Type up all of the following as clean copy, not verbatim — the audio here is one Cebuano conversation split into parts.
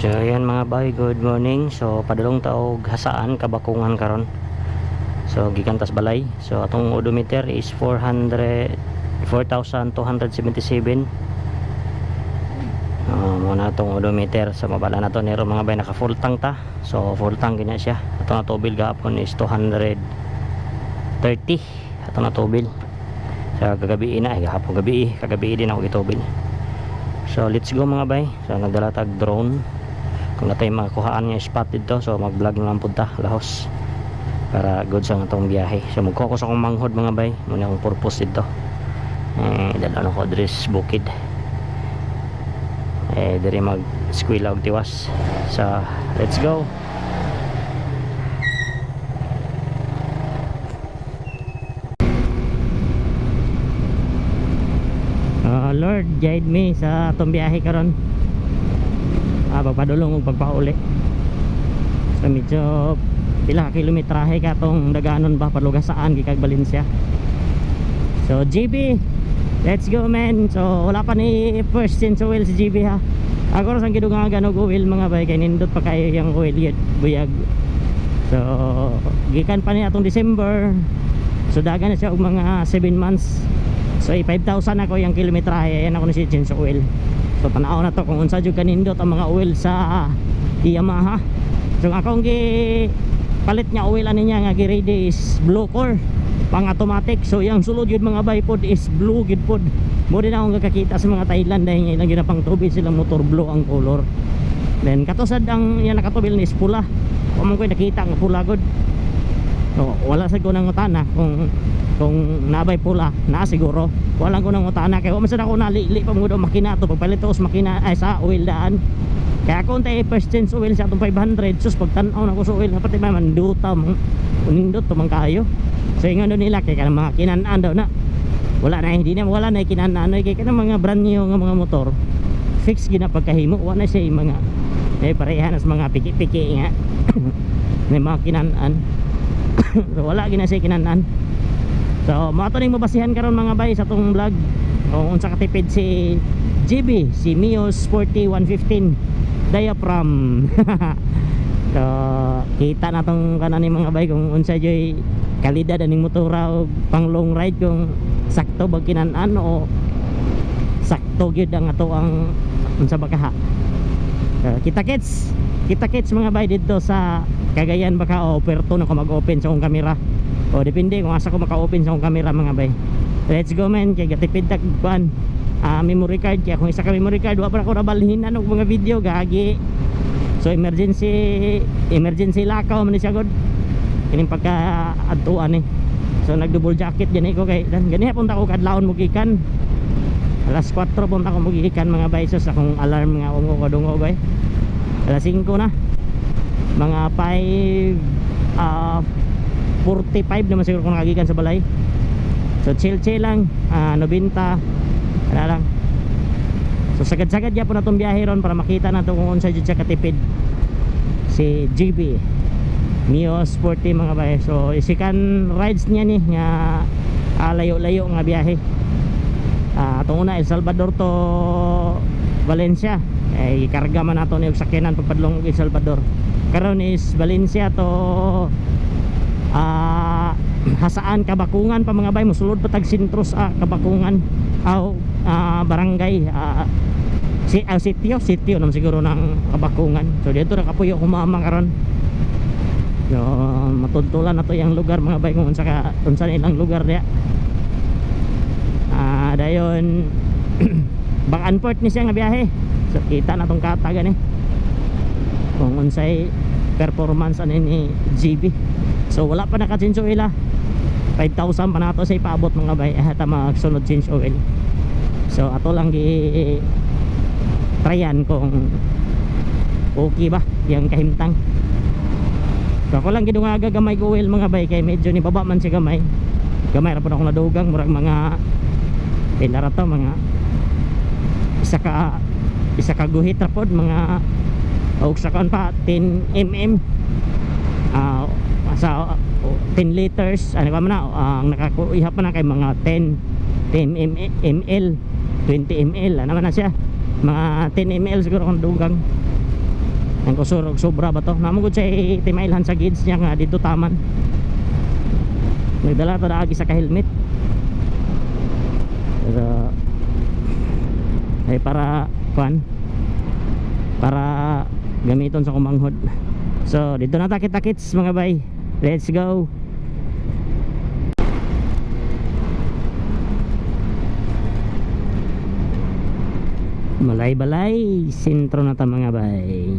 So ayan, mga bay, good morning. So padulong ta og Jasaan, Kabakungan karon. So gikan tas balay. So atong odometer is 400 4,277. Mo na atong odometer. So mabala na to nero, mga bay, naka full tank ta. So full tank gina siya. Atong natubil gahapon is 230. Atong natubil. Sa kagabi na, ay gahapon gabi, kagabi din ako gitubil. So let's go, mga bay. So nagdala tag drone kung natay makuhaan nga spot dito, so mag vlog na lang pud ta lahos para good sa atong biyahe. So magkuha ko sa akong manghod, mga bay, muna akong purpose dito eh, dala ko diri bukid eh, diri mag eskwela og tiwas. So let's go. Lord, guide me sa atong biyahe karon, pagpadulong ug pagpauli. So medyo pila ka kilometrahe ka tong daganon ba palugasaan gikag Valencia. So GB, let's go, man. So wala pa ni first change oil si GB ha. Ako ra sang gidungagan og oil, mga bay, kay nindot pa kayo yung oil yet buyag. So gikan pa ni atong December, so dagan na siya og mga 7 months. So 5,000 ako yung kilometrahe, ayan ako na si change oil. So tanaw na to kung unsa jud kanindot ang mga oil sa Yamaha. So ang akong gi palit nga oil ani niya nga gi-ready is blue core pang automatic. So yang sulod yun, mga bay, pod is blue gid pod. Mo din akong kakita sa mga Thailand dahil nga ilang ginapang tubig silang motor, blue ang color. Then kato sad ang iya nakatubil ni is pula. Wa man ko nakita nga pula gud. So, wala sad ko nangutana kung nabay pula na siguro. Wala ko nangutana kay wa man sad ako nalili pa mo makina to pagpalit ko sa makina ay sa oil daan. Kaya kung tayo first change oil sa atong 500, sus, pagtan-aw na ko sa oil pati may manduta mo unindot to man kayo. So ingon daw nila kay kanang mga kinan-an daw na. Wala na, hindi na, wala na kinan-an kay kanang mga brand new nga mga motor. Fix gina pagkahimo, wala na siya yung mga eh pareha na sa mga piki-piki nga may mga kinan-an. So wala gina siya kinan-an. So mao to ning mabasihan karon, mga bay, sa atong vlog kung unsa katipid si GB, si Mio Sporty 115 diaphragm. So kita na tong kanan ni, mga bay, kung unsa joy kalidad aning motora og pang long ride, kung sakto ba kinan-an o sakto gyud ang ato ang unsa ba kaha. So, kita kits, kita kits, mga bay, dito sa Cagayan baka o Puerto na ko mag-open sa akong kamera o depende kung asa ko maka-open sa akong kamera, mga bay. Let's go, man, kay gatipid tag kuan memory card, kaya kung isa ka memory card wa pa ako nabalhinan og mga video gagi. So emergency, emergency lakaw man ni siya god kining pagka adtuan eh. So nag double jacket gani ko kay dan gani punta ko kadlawon mo gikan alas 4 punta ko mo gikan, mga bay. Sus, akong alarm nga ungo kadungo bay, alas 5 na, mga 5 45 naman siguro kung nakagikan sa balay. So chill chill lang, 90 wala lang. So sagad-sagad po na itong biyahe ron para makita na kung unsa jud siya katipid si GB Mio Sporty, mga bay. So isikan rides niya ni nga layo-layo nga biyahe. Atong una El Salvador to Valencia eh, ikarga man nato ni og sakyanan pagpadlong El Salvador. Karon is Valencia to Jasaan, Kabakungan pa, mga bay. Mosulod pa tag sentro sa Kabakungan aw barangay si sitio sitio naman siguro ng Kabakungan. So dito ra kapuyo kumama karon. So matudtulan na to yung lugar, mga bay, kung unsa ka unsa na ilang lugar diya. Dayon back and forth ni siya nga biyahe. So kita na tong kata gani kung unsay performance ani ni GB. So wala pa naka change oil ah. 5,000 pa nato sa ipaabot, mga bay, eh, ta magsunod change oil. So ato lang gi tryan kung okay ba yung kahimtang. So ako lang gidungaga gamay ko oil, mga bay, kay medyo ni baba man siya gamay gamay ra pud ako nadugang, murag mga pila ra to, mga isa ka guhit ra pod, mga og sa kon pa 10 mm, sa 10 liters ano ba man na ang nakakuha pa na kay mga 10 10 ml, 20 ml, ano man na siya, mga 10 ml siguro kung dugang. Ang kusur og sobra ba to? Namo gud siya timailhan sa gauge niya nga dito taman. Nagdala ta agi sa ka-helmet. Pero ay para kuan, para gamiton sa kumanghod. So dito na ta kita-kits mga bay. Let's go. Malay-balay, sentro na ta mga bay.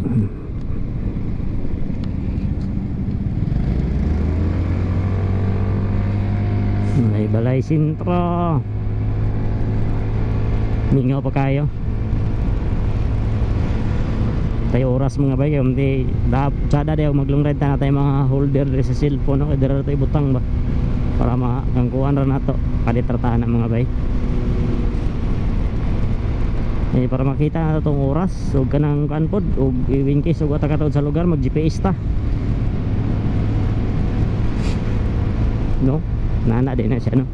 Malay-balay sentro. Mingaw pa kayo. Tayo oras mga bay, kaya hindi tsada daw mag long ride ta na tayo mga holder diri sa cellphone, no? Kaya diri tayo butang ba para makangkuan ra nato kalitratahan na mga bay. Eh, para makita na itong oras ug kanang kuan pod ug in case ug ka sa lugar mag GPS ta, no? Nana din na siya, no?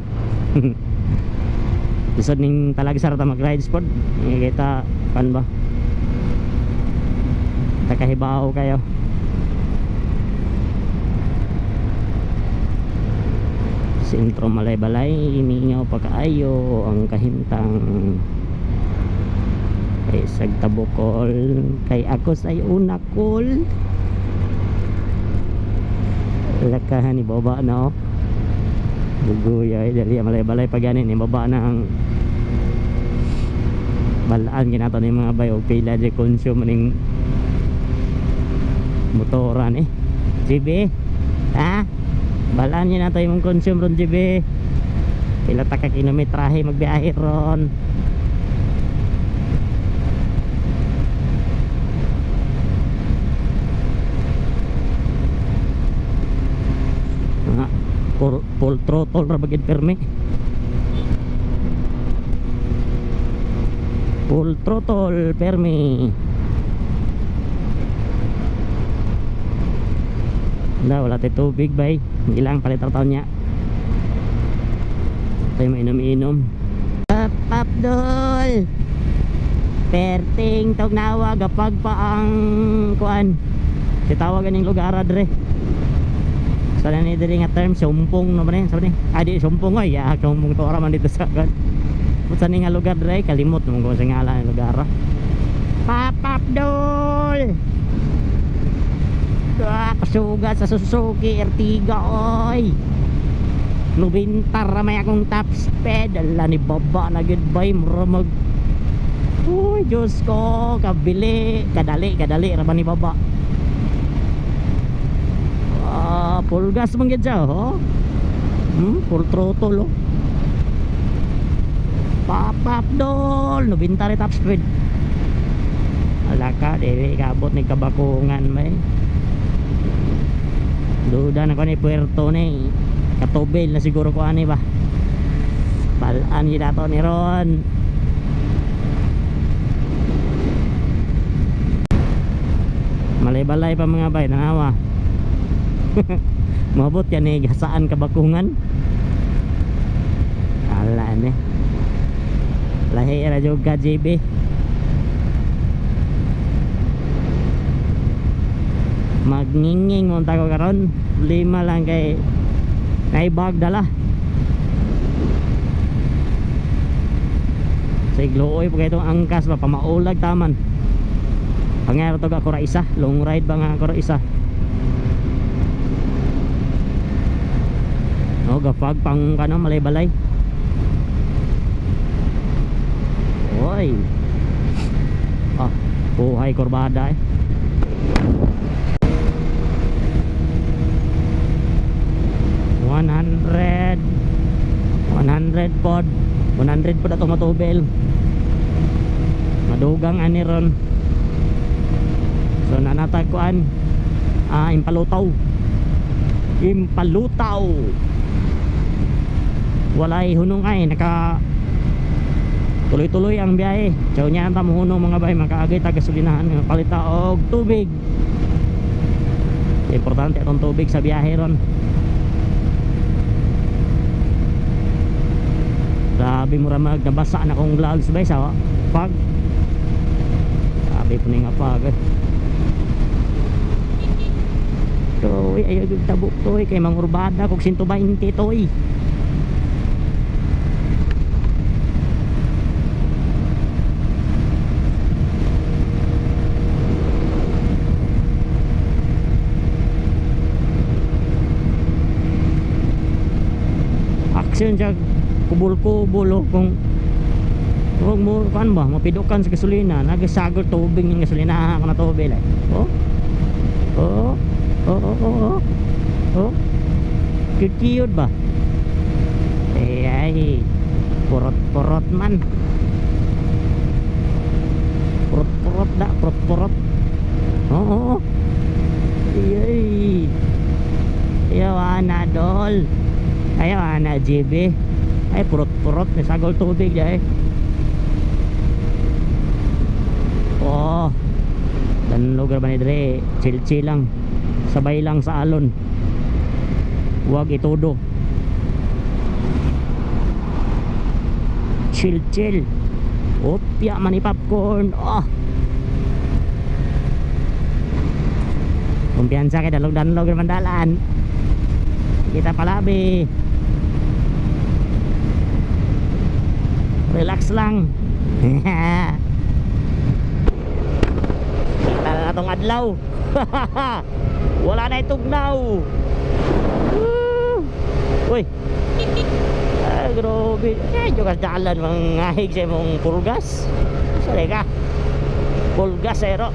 Lisod ning talagsar ta mag rides pod. Eh, kita kuan ba, takahibaw kayo. Sentro Malaybalay, iniingaw pa kaayo ang kahimtang kay sagtabukol kay akos ay unakol lakahan ni baba na, oh. Bugoy ay dali Malaybalay pa ganin ni baba na ang balaan ginato ni mga bayo pila di consume ning motoran eh. GB ha, balaan niya na tayo mong consume ron GB, pila ta ka kilometrahe magbiyahe ron. Mga full throttle ra bagid permi, full throttle permi. Wala, wala tayo tubig bay. Ilang palit ang taon niya. Tayo mainom-inom. Up, dol! Perting tugnawa gapag pa ang kuan. Si tawagan ning lugar adre. Sa ni diri nga term sumpong no ba ni? Sabi ni. Ah, di sumpong oy. Ya, sumpong to ora man dito sa kuan. Sa ni nga lugar dre kalimot mo kung sa ngalan ng lugar. Papap dol! Ah, kasugat sa Suzuki Ertiga oy. 90 ra may akong top speed. Ala ni baba na gud bay, mura mag. Uy, Diyos ko, kabili, kadali, kadali ra ba ni baba. Ah, full gas man gid siya, oh. Full throttle, oh. Papap dol, 90 ra top speed. Ala ka, dili kaabot ni kabakungan may. Duda na ko ni Puerto ni. Katubel na siguro ko ani ba. Balaan yun ato ni Ron. Malay-balay pa mga bay, nanawa. Mabot yan eh, gasaan kabakungan. Ala ni. Lahi ra jud ka JB. Magnginging mo ko karon. Lima lang kay naibag dala. Sa igluoy pa kay itong angkas ba pamaulag taman. Pangero to ako ra isa, long ride ba nga ako ra isa. No, gapag pang kano malay-balay. Oy. Ah, buhay kurbada eh. 100 100 pod 100 pod ato matubel, madugang ani ron. So nanatag kuan, ah, impalutaw, impalutaw, walay hunong ay naka tuloy-tuloy ang biyahe. So niya ang tamuhunong mga bay, makaagay taga gasolinahan palita og tubig. Importante atong tubig sa biyahe ron. Grabe mo ramag nabasa na akong gloves bay sa pag. Sabi po ni nga pag eh. Toy, ayaw gyud tabok toy kay mangurbada kog 120 toy. Action siya kubol-kubol oh, kung huwag mo kan ba mapidukan sa gasolina, nagasagol tubig ng gasolina ako na tubig like. Oh. Oh. Oh, oh, oh, oh. Oh. Cute ba? Eh ay purot-purot man. Purot-purot da, purot-purot. Oo. Oh, oh. Ay, ay. Ayaw ana dol. Ayaw ana GB. Ay purot-purot may sagol tubig ay. Oh. Danlog ra ba ni dre? Chill-chill lang. Sabay lang sa alon. Huwag itudo. Chill chill. Opya man ni popcorn. Oh. Kumpiyansa kay dalog-danlog ra man dalan. Kita palabi. Relax lang. Kita na natong adlaw. Wala na itugnaw. Woo! Uy. Ay, grabe. Eh, juga dalan mangahig sa imong pulgas. Sorry ka. Pulgas ero.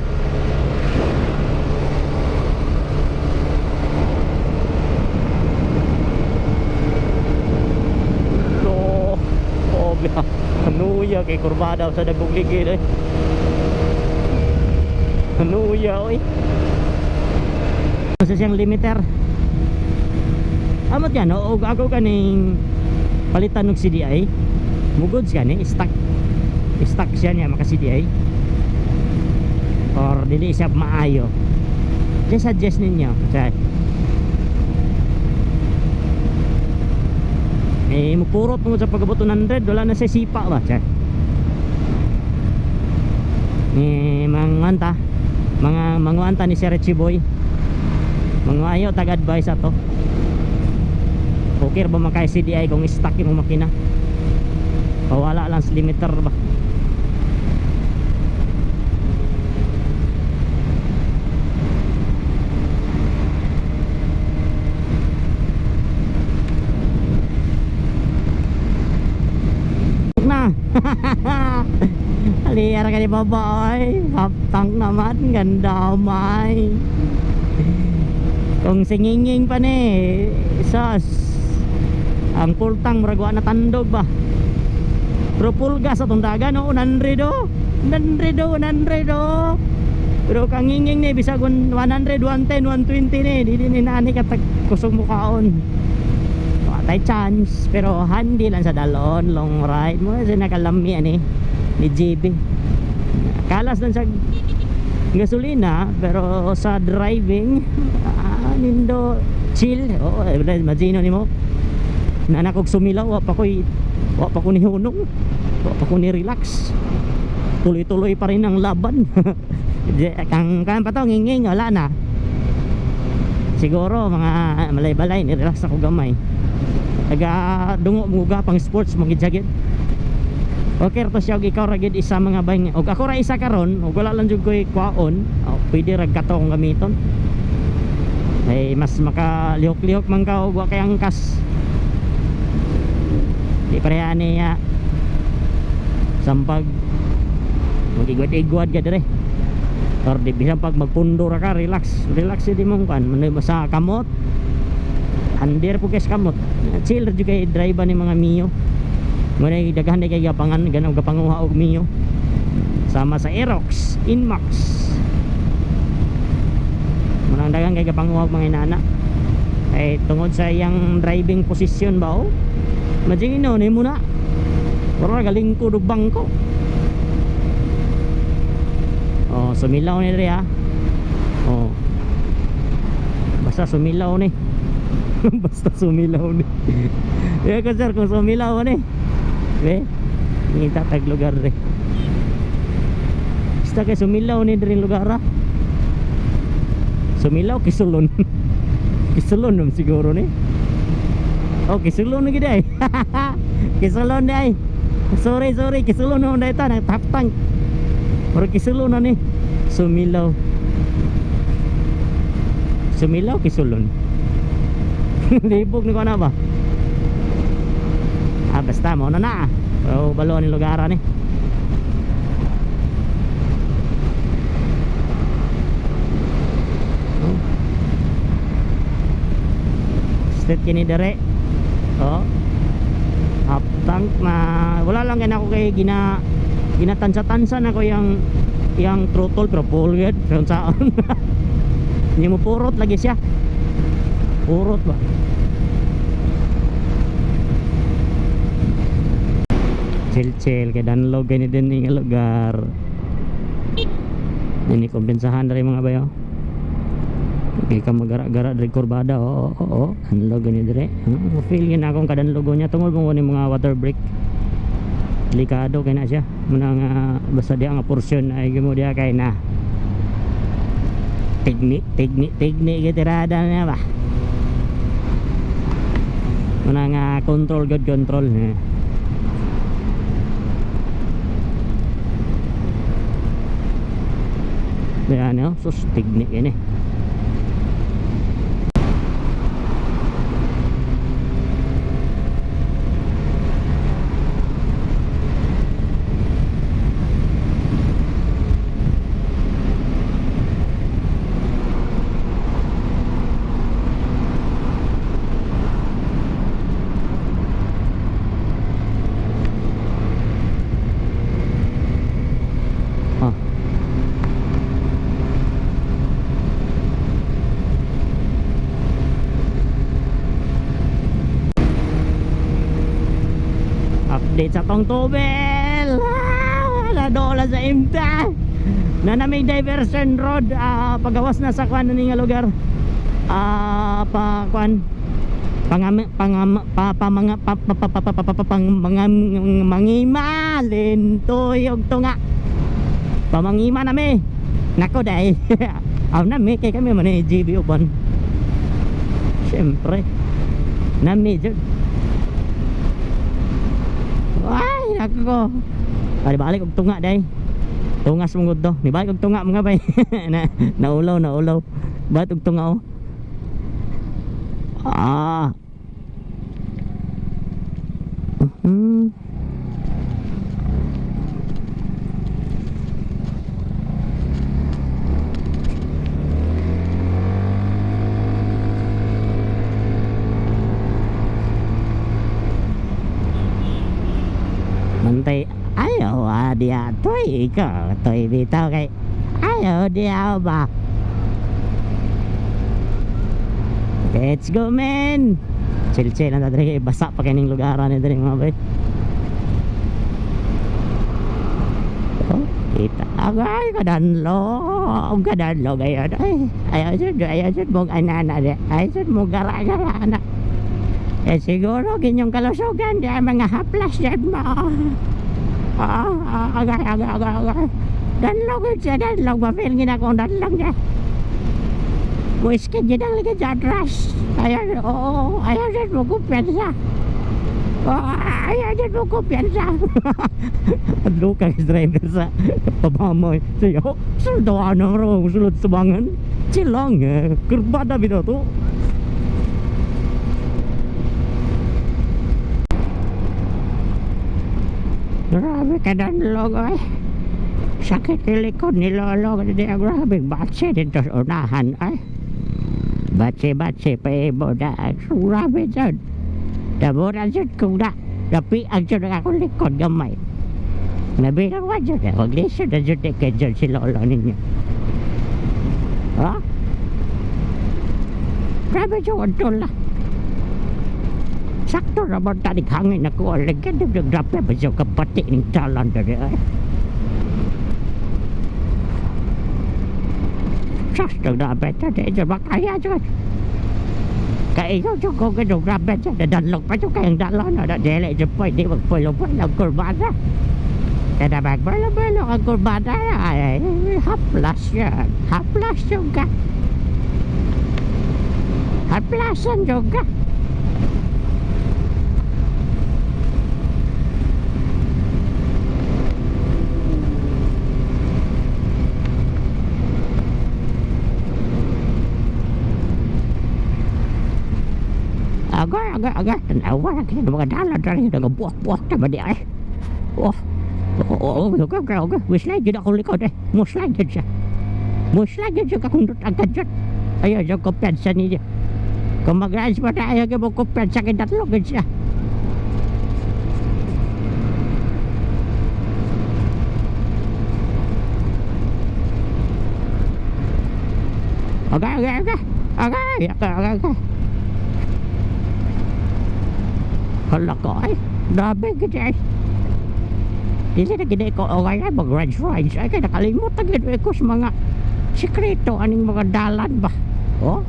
Lo. Oh, biya. Hanuya kay kurbada sa dagong ligid eh. Hanuya oy. Sa siyang limiter. Amot yan, oo, ako kaning palitan og CDI. Mugod siya ni, stuck. Stuck siya niya maka CDI. Or dili siya maayo. Just suggest ninyo. Sa eh, mupurot mo sa pagabot 100, wala na siya sipa ba? Sa ni manganta, mga manguanta ni Sir Richie Boy. Mga ayo tag-advise ato. Okay ba makay CDI kung stuck yung makina? Pawala lang sa limiter ba? Na. Aliyar ka ni Baba ay. Half tank naman, ganda may. Kung singinging pa ni, sus. Ang full tank murag wa na tandog ba. Pero full gas atong dagan oh, 100 oh. 100 oh, 100 oh. Pero kanginging ni bisag 100, 110, 120 ni, dili ni nani katag kusog mukaon. Wa tay chance pero handi lang sa dalon, long ride mo kasi nakalami ani ni JB. Kalas lang sa gasolina pero sa driving nindo chill. Oo, eh, imagine nimo. Nanak og sumilaw, wa pa ko ni hunong. Wa pa ko ni relax. Tuloy-tuloy pa rin ang laban. Kang kan pa to nginging wala na. Siguro mga malay-balay ni relax ako gamay. Taga dungo muga pang sports magidyagid. Okay to siya og ikaw ra gid isa mga bay og ako ra isa karon og wala lang jud koy kwaon, oh, pwede ra kato akong gamiton. Ay mas makalihok-lihok man ka og wa kay angkas. Di pareha niya sampag magigwad-igwad ka dire. Or di bisan pag magpundo ra ka, relax, relax di mong kan man sa kamot. Andir po kay sa kamot. Chill ra jud kay driver ni mga Mio. Muna daghan kay gapangan ganaw gapanguha og Mio. Sama sa Aerox, Inmax. Muna daghan kay gapanguha og mga inana. Kay tungod sa iyang driving position ba oh. Imagine no ni mo na. Pero galingkod og bangko. Oh, sumilaw ni dre ha. Oh. Basta sumilaw ni. Basta sumilaw ni. Eh ko sir kung sumilaw ni. Be, ngita tag lugar dre. Basta kay sumilaw ni dre lugar ha. Sumilaw kisulon. Kisulon naman siguro ni. Oh, kisulon na gid ay. Kisulon na ay. Sorry, sorry, kisulon na dahil ta nang top tank. Pero kisulon na ni. Sumilaw. Sumilaw kisulon. Libog ni ko na ba? Ah, basta mo na na. Oh, balo ni lugar ni. Oh. Street kini dere. Oh. Half tank na wala lang kay ako kay gina ginatansa-tansa na ko yang yang throttle pero full gid pero saan. Hindi mo purot lagi siya. Purot ba? Chill chill kay danlog kay ni din nga lugar. Ini kumpensahan dari mga bayo. Di ka magara-gara diri kurbada. Oo, oo, oo. Danlog ni dire. Feel yun akong kadanlogo niya tungod mo ni mga water brake. Delikado kay na siya. Muna nga basta diya nga porsyon ay gimo diya kay na. Tigni, tigni, tigni gitirada niya ba. Muna nga control good control. Eh. Ayan, oh. Sus, tigni yan eh. Ah. Update sa tong tubel. Ah, nadola sa imta. Na naming diversion road, ah, pagawas na sa kwan ni nga lugar. Ah, pa kwan pangam pangam pa pamanga pa pa pa pa pa pa pa pang mga mangima lentoy og tunga pamangima nami nako dai aw nami kay kami man eh, GB uban syempre nami jud. Ay nako, ay balik og tunga dai, tungas mong gud do ni balik og tunga mga bay. Na naulaw naulaw balik og tunga oh. Ah. Mantay ayaw ah diya toy ikaw toy bitaw kay ayaw diya ba. Let's go man. Chill chill ang dre kay basa pa kining lugaran ni dre mga bay. Oh, kita agay kadanlo, kadanlo gayon. Ay, ayaw jud, ayaw jud mong anana de. Ayaw jud mo gara-gara ana. Eh siguro ginyong kalusugan di ay mga haplas yan mo. Ah, ah, agay, agay, agay, agay. Danlog yun siya, danlog. Mafeel gina akong danlog niya. Whiskey dyan ang ligid sa atras. Ayan, oo, ayaw dyan mo kumpiyansa. Oo, ayaw dyan mo kumpiyansa. Ang luka is driver sa pabamoy. Siya, sulod daw anong raw, sulod subangan. Chill lang, eh. Kurbada bitaw to. Grabe ka danlog, ay. Sakit yung likod ni Lolo. Hindi, grabe, batse dito sa unahan, ay. Batse, batse, paimo na. Grabe dyan. Taburan dyan kung na. Napiag dyan ang akong likod gamay. Nabilang wa dyan. Huwag lisod na dyan kay dyan si Lolo ninyo. Ha? Grabe dyan, ang tula. Sakto naman tanig hangin ako. Alagyan, grabe ba siya kapati ng dalan dali ay. Sus, grabe ito. Di ito makaya dyan. Kaya ikaw dyan kung ganun grabe dyan. Nadanlog pa dyan kayang dalon. Na dili dyan pwede magpulong-pulong ang kurbada. Kaya magpulong-pulong ang kurbada. Ay, haplas yan. Haplas yung ka. Haplasan juga. Agay, agay, agay. Tanawa na kita mga dalan dali nagabuak-buak ta ba di ay. Oh. Oo, oh, okay, okay, okay. Muslide yun akong likod eh. Muslide yun siya. Muslide yun siya kakundot ang kadyot. Ayun, yung kumpiyansa niya. Kung mag-rides pa tayo, ayaw mo kumpiyansa kay tatlo yun siya. Okay, okay, okay. Okay, okay, okay, okay. Hala ka ay. Grabe gid ay. Dili na gid ko okay ay mag rides rides ay kay nakalimot na gid ko sa mga sikreto aning mga dalan ba. Oh.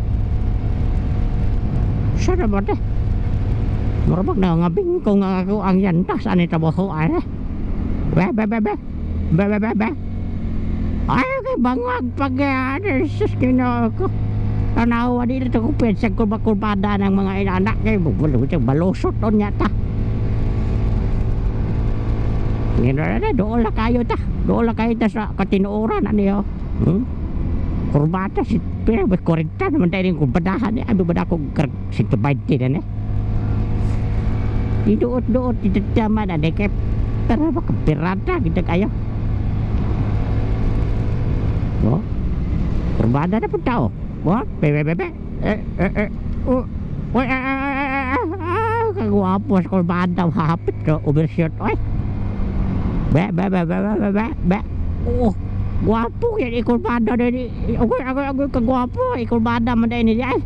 Sana ba te? Murabag na ngabing ko nga ako ang yanta sa ani trabaho ay. Be be be be. Be be be be. Ay kay bangag pag ano sus Ginoo ko. Tanawa dili to ko pensa ko bakulbada ng mga inanak kay balusot on yata. Ngino na dool na kayo ta. Dool na kayo ta sa katinuoran ano yo. Kurbata si pero ba 40 naman tayo yung kurbadahan eh. Ano ba na akong 120 na eh. Iduot-duot itataman ano kay pero baka pirata kita kayo. Oh. Kurbada na po tao. What? Bebe, bebe. Eh, eh, eh. Oh. Uy, ah, ah, ah, ah, ah. Kagwapo sa kurbada. Hapit ko. Overshoot. Oy. Be, be, be, be, be, be, be. Oh. Gwapo yan. Ikurbada na ni. Agoy, agoy, agoy. Kagwapo. Ikurbada man dahil niya. Ay.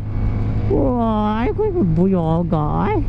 Ay, kuy, buyoga. Ay.